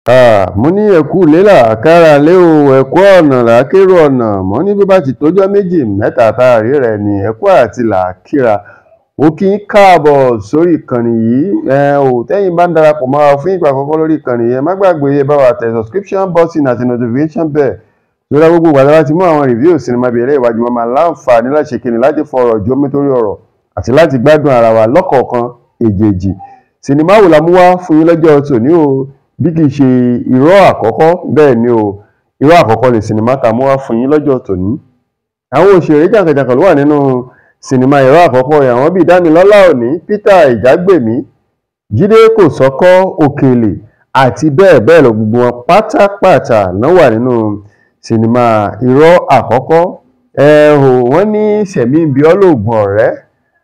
Mo ní ẹ̀kú ilé là á kára ilé o, ẹ̀kú ọ̀nà là á kérò ọ̀nà. Mo ní bó bá ti tójọ́ méjì mẹ́ta tá a ríra ẹni, ẹ̀kú àti là á kíra. Mo kí yín káàbọ̀ sórí ìkànnì yìí. Ẹ ò tẹ́yin bá ń darapọ̀ mọ́ wa fún ìgbà àkọ́kọ́ lórí ìkànnì yìí, ẹ má gbàgbé ẹ bá wa tẹ subscription button àti notification bell. Lórí gbogbo ìgbà tí a bá ti mú àwọn review sinimá bíi eléyìí wájú, wọn máa láǹfààní láti ṣe kíni, láti fọ̀rọ̀ jómi torí ọ̀rọ̀ àti láti gbádùn ara wa lọ́kọ̀ọ̀kan èjèèjì. Sinimá wo la mú wá fún yín lọ́jọ́ tòní o, bí kì í ṣe Irọ́ Àkọ́kọ́? Bẹ́ẹ̀ ni o, Irọ́ Àkọ́kọ́ ni sinimá tá a mú wá fún yín lọ́jọ́ tòní. Àwọn òṣèré jàǹkànjàǹkàn ló wà nínú sinimá Irọ́ Àkọ́kọ́. Àwọn bíi Dámilọ́lá Òní, Peter Ìjàgbèmí, Jídé Kòsọ́kọ́, Òkèlè àti bẹ́ẹ̀ bẹ́ẹ̀ lọ. Gbogbo wọn pátápátá náà wà nínú sinimá Irọ́ Àkọ́kọ́. Ẹ ò wọ́n ní sẹ̀mí ń bi ọ́ lóògùn ọ̀rẹ́.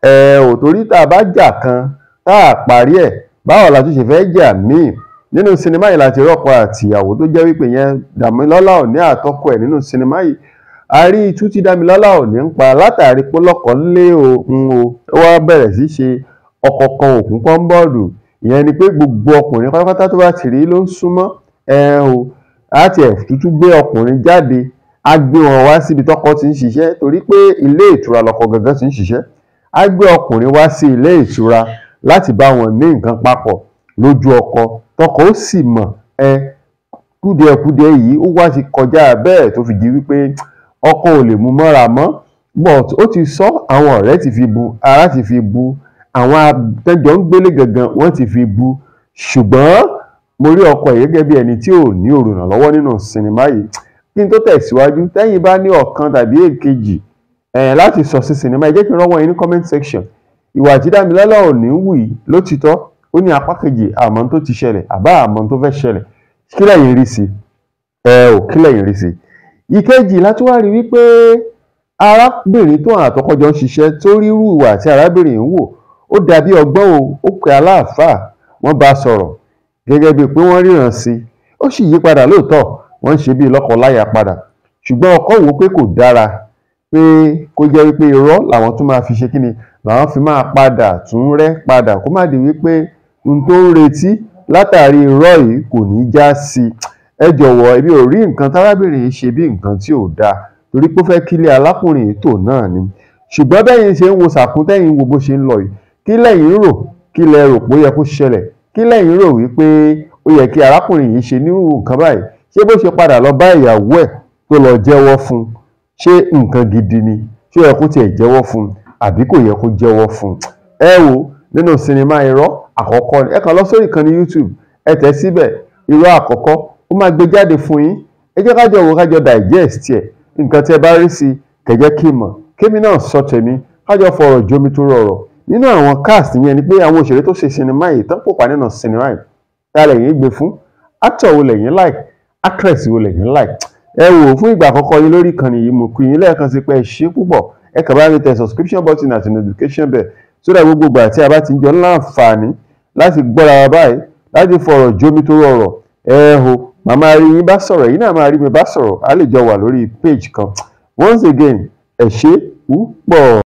Ẹ ò torí tá a bá jà kan tá a parí ẹ̀, báwo la tún ṣe fẹ́ jà míì? Nínú sinimá yìí láti rọ́kọ àtìyàwó tó jẹ́ wípé yẹn Dámilọ́lá Òní àtọkọ ẹ̀. Nínú sinimá yìí, a rí itú tí Dámilọ́lá Òní ń pa látàrí pé lọ́kọ ńlé o ń o ó wá bẹ̀rẹ̀ sí ṣe ọkọ kan òkun kọ́ńbọ́ọ̀dù. Ìyẹn ni pé gbogbo ọkùnrin pátápátá tó bá ti rí ló ń súnmọ́. Ẹ o á tiẹ̀ tútú gbé ọkùnrin jáde, á gbé wọn wá síbi tọ́kọ ti ń ṣiṣẹ́, torí pé ilé ìtura lọkọ gangan ti ń ṣiṣẹ́. Á gbé ọkùnrin wá sí ilé ìtura láti bá wọn ní nǹkan papọ̀ lójú ọkọ, tọkọ ó sì mọ̀. Ẹ kúdìẹ̀kudiẹ yìí ó wá ti kọjá bẹ́ẹ̀ tó fi di wípé ọkọ ò lè mú mọ́ra mọ́. But ó ti sọ, àwọn ọ̀rẹ́ ti fi bu, ará ti fi bu, àwọn atẹ́jọ́ ń gbélé gangan wọ́n ti fi bu, ṣùgbọ́n mo rí ọkọ yìí gẹ́gẹ́ bí ẹni tí ò ní olùrànlọ́wọ́ nínú sinimá yìí. Kí n tó tẹ̀síwájú, tẹ́yìn bá ní ọ̀kan tàbí èkejì láti sọ sí sinimá ẹ jẹ́ kí n rọ́wọ́ yín ní comment section. Ìwà tí Dámilọ́lá Òní wù yìí, lótìtọ́ ó ní apá kejì, àmọ́ tó ti ṣẹlẹ̀ àbá àmọ́ tó fẹ́ ṣẹlẹ̀, kí lẹ̀yin rí sí ẹ ò kí lẹ̀yin rí sí? Ìkejì láti wá rí wípé arábìnrin tó àtọkọ jọ ń ṣiṣẹ́ tó rí irú ìwà tí arábìnrin ń wò, ó dàbí ọgbọ́n o. Ó pe aláàfáà, wọ́n bá sọ̀rọ̀ gẹ́gẹ́ bíi pé wọ́n ríran sí i, ó sì yí padà. Lóòótọ́ wọ́n ń ṣe bíi lọ́kọ-láya padà, ṣùgbọ́n ọkọ wò pé kò dára pé kó jẹ́ wípé irọ́ làwọn tún máa fi ṣe kíni, làwọn fi máa padà tún rẹ́ padà, kó má di wípé ohun tó ń retí látàrí irọ́ yìí kò ní já sí i. Ẹ jọ̀wọ́, èmi ò rí nǹkan tárábìnrin yìí ṣe bí nǹkan tí ò dáa, torí pé ó fẹ́ kílé alákùnrin yìí tò náà ni. Ṣùgbọ́n bẹ́yìn ṣe ń wo sàkún, tẹ́yìn wo bó ṣe ń lọ yìí, kí lẹ̀yin rò? Kí lẹ rò pé ó yẹ kó ṣẹlẹ̀? Kí lẹ̀yin rò wípé ó yẹ kí arákùnrin yìí ṣe nírú nǹkan báyìí? Ṣé bó ṣe padà lọ bá ìyàwó ẹ̀ tó lọ jẹ́wọ́ fún un, ṣé nǹkan gidi ni? Ṣé ó yẹ kó tiẹ̀ jẹ́wọ́ fún un àbí kò yẹ kó jẹ́wọ́ fún un? Ẹ wo nínú sinimá Irọ́ Àkọ́kọ́ ni. Ẹ kàn lọ sórí ìkànnì YouTube, ẹ tẹ̀ síbẹ̀ Irọ́ Àkọ́kọ́, ó máa gbé jáde fún yín. Ẹ jẹ́ kájọ wò, kájọ digest ẹ̀. Nǹkan tí ẹ bá rí sí kẹ̀jẹ́ kí n mọ̀, kémi náà sọ tèmi, kájọ fọ̀rọ̀ jomi tó rọrọ̀. Nínú àwọn cast yẹn ni pé àwọn òṣèré tó ṣe sinimá yìí tán kópa nínú sinimá yìí, ta lẹ̀yin gbé fún? Actor wo lẹ̀yin like? Actress wo lẹ̀yin like? Ẹ wò, fún ìgbà àkọ́kọ́ yín lórí ìkànnì yìí, mo kí yín lẹ́ẹ̀kan sí pé ẹ ṣé púpọ̀. Ẹ kàn bá mi tẹ subscription button àti notification bell, so that gbogbo ìgbà tí a bá ti ń jọ láǹfààní láti gbọ́ra wa báyìí, láti fọ̀rọ̀ jómi tó rọrọ̀, ẹ ho màmá rí yín bá sọ̀rọ̀, yín náà máa rí mi bá sọ̀rọ̀, á lè jọ wà lórí page kan. Once again, ẹ ṣé púpọ̀.